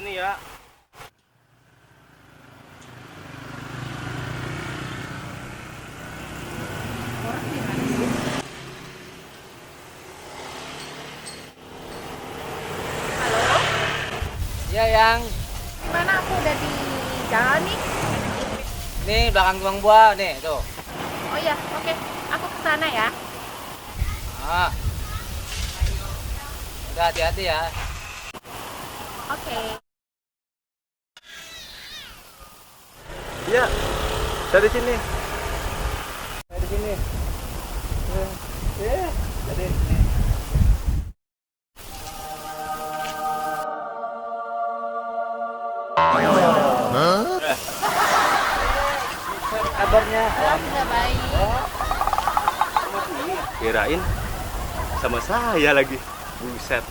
sini ya. Orang di mana sih? Halo? Iya yang Gimana, aku udah di jalan nih. nih belakang Kembang Buah nih tuh. Oh iya, oke. Aku ke sana ya. Ah, udah hati-hati ya. Oke. Iya, dari sini. Dari sini. Ya, dari sini. Kabarnya? Alhamdulillah baik. Kirain sama saya lagi. Buset.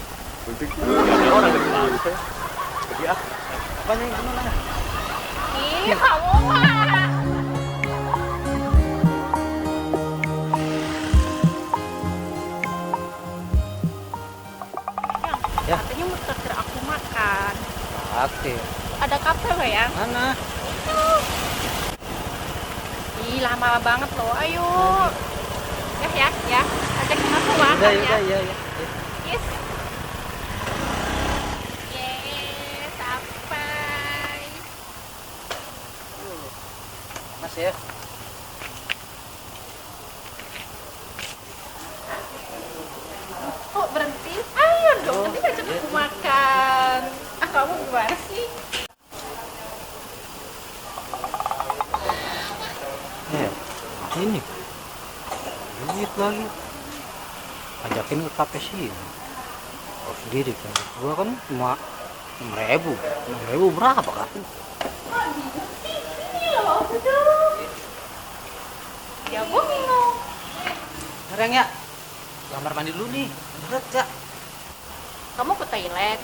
Untuk ada orang lagi malu. Pergi ah. Apanya yang gimana? Ih, kamu mah. Yang, Ya. katanya mau traktir aku makan. Aktif. Ada kafe nggak ya? Mana? Ih, lama banget loh. Ayo. Ya. Ajakin aku makan Udah, ya. ya. Yes. Yes, sampai. Mas ya. Kok berhenti? Ayo dong, nanti ajak aku makan. Ah, kamu gimana sih? Ya, ini. Duit lagi. Ajakin ke kafe sini. Kau sendiri kan. Gua kan cuma 6.000. 6.000 berapa kan? Iya loh, betul. Ya, gue bingung. Sekarang ya. Kamar mandi dulu nih. Berat ya. Kamu ke toilet?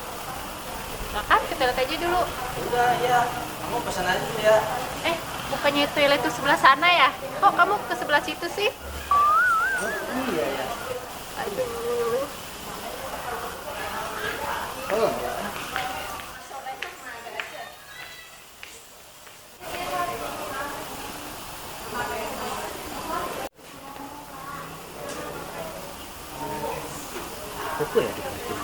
Nah kan, ke toilet aja dulu. Udah ya. Kamu pesan aja dulu ya. Bukannya toilet itu sebelah sana ya? Kok kamu ke sebelah situ sih? Iya ya. Aduh. Oh, Kuku ya di situ.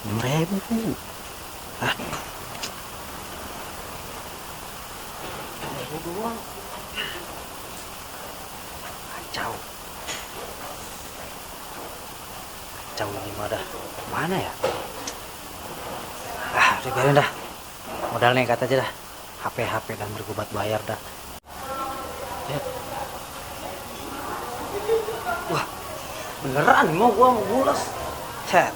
6.000. Ah. 6.000 doang. Kacau. Kacau ini mah dah. Mana ya? Udah biarin dah. Modal nekat aja dah. HP dan bergobat bayar dah. Ya. Wah, beneran mau gua mau bolos. Set,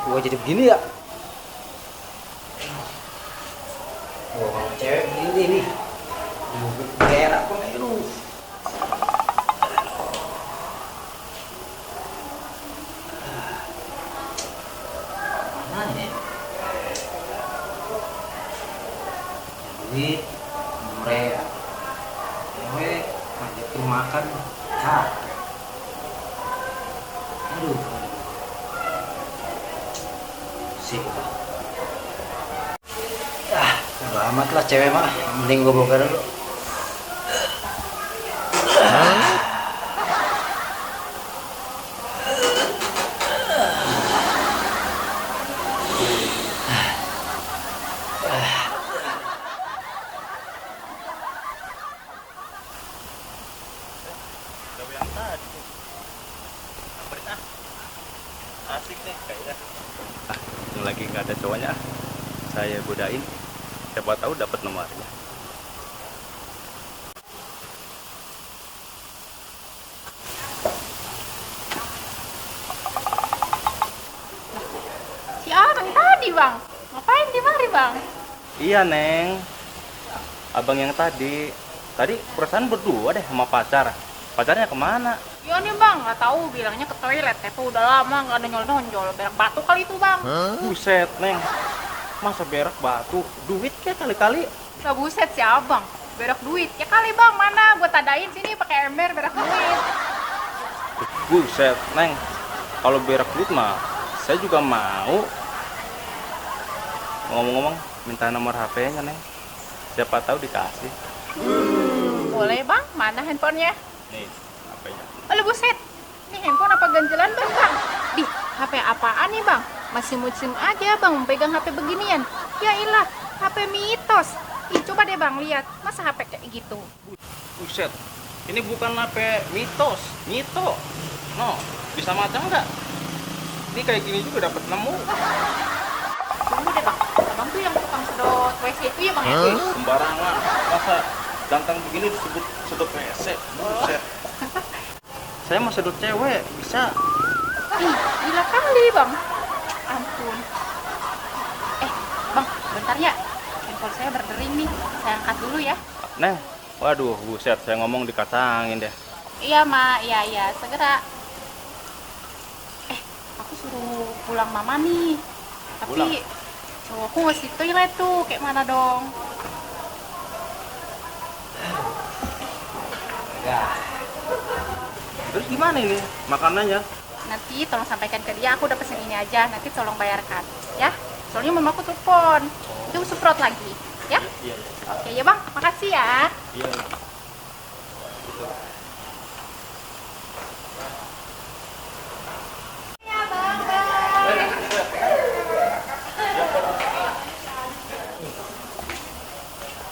gua jadi begini ya. Gua kalau cewek begini nih. Berak kok kayak lu. Mana ya? Jadi, mereka cewek ngajakin makan. Aduh. Sip. Udah amat lah cewek mah. Mending gue bongkar dulu. Udah yang tadi. Samperin ah. Asik nih kayaknya. Yang lagi nggak ada cowoknya ah. Saya godain. Siapa tahu dapat nomornya. Si Abang tadi, Bang. Ngapain di mari, Bang? Iya, Neng. Abang yang tadi perasaan berdua deh sama pacar. Pacarnya kemana? Iya nih, Bang. Nggak tahu, bilangnya ke toilet. Tapi udah lama nggak ada nonjol-nonjol. Berak batu kali itu, Bang. Buset, Neng. Masa berak batu? Duit kayak kali-kali. Nggak buset si Abang. Berak duit. Ya kali, Bang. Mana? Gue tadain sini pakai ember berak duit. Buset, Neng. Kalau berak duit mah, saya juga mau. Ngomong-ngomong, minta nomor HP-nya, Neng. Siapa tahu dikasih. Boleh bang, mana handphonenya? Nih, HP-nya. Aduh buset, ini handphone apa ganjelan bang? Di HP apaan nih bang? Masih musim aja bang pegang HP beginian. Ya ilah, HP mitos. Ih coba deh bang lihat, masa HP kayak gitu? Buset, ini bukan HP mitos, mito. No, bisa macam nggak? Ini kayak gini juga dapat nemu. Tunggu deh bang, abang tuh yang tukang sedot WC itu ya bang ya? Sembarangan, masa ganteng begini disebut sedot WC? Buset. Saya mau sedot cewek, bisa. Ih, gila kali bang. Ampun. Bang, bentar ya. Handphone saya berdering nih. Saya angkat dulu ya. Neng, waduh, buset, saya ngomong dikacangin deh. Iya, Ma. Iya, segera. Aku suruh pulang mama nih. Tapi Pulang? cowokku masih toilet tuh. Kayak mana dong? Terus gimana ini makanannya? Nanti tolong sampaikan ke dia. Aku udah pesen ini aja. Nanti tolong bayarkan. Ya? Soalnya mamaku telepon. Itu semprot lagi. Ya? Iya. Oke ya bang. Makasih ya. Iya.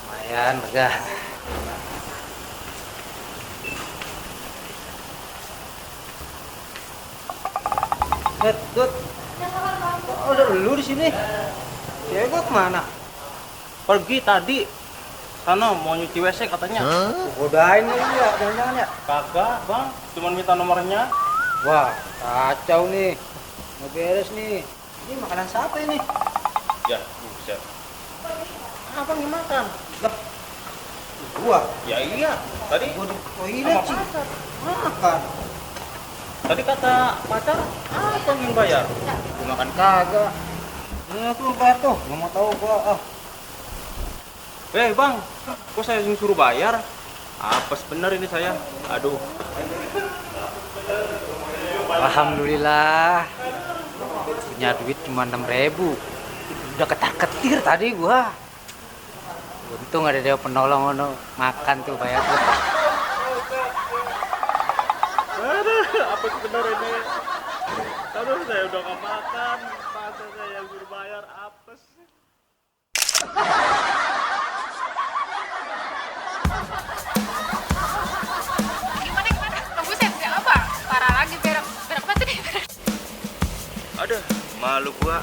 Lumayan, Bagah. Tut. Oh, udah lu di sini. Cewek gua kemana? Pergi tadi. Sana mau nyuci WC katanya. Godain lagi ya, jangan-jangan ya. Kagak, Bang. Cuman minta nomornya. Wah, kacau nih. Mau beres nih. Ini makanan siapa ini? Ya, buset. Abang yang makan. Lah, gua. Ya iya. Tadi Gua di toilet sama sih. pacar. Makan. Tadi kata pacar, abang yang bayar. Gua makan kagak. Ini tuh bayar tuh, nggak mau tahu gua. Bang, kok saya yang suruh bayar? Apes bener ini saya. Aduh. Alhamdulillah. Punya duit cuma 6.000. Udah ketar-ketir tadi gua. Untung ada dia penolong ono makan tuh bayar tuh. Aduh, apes bener ini. Aduh, saya udah nggak makan. Pacar saya yang suruh bayar, apes. Gimana? Tunggu saya nggak apa? Parah lagi berak apa tuh nih? Aduh, malu gua.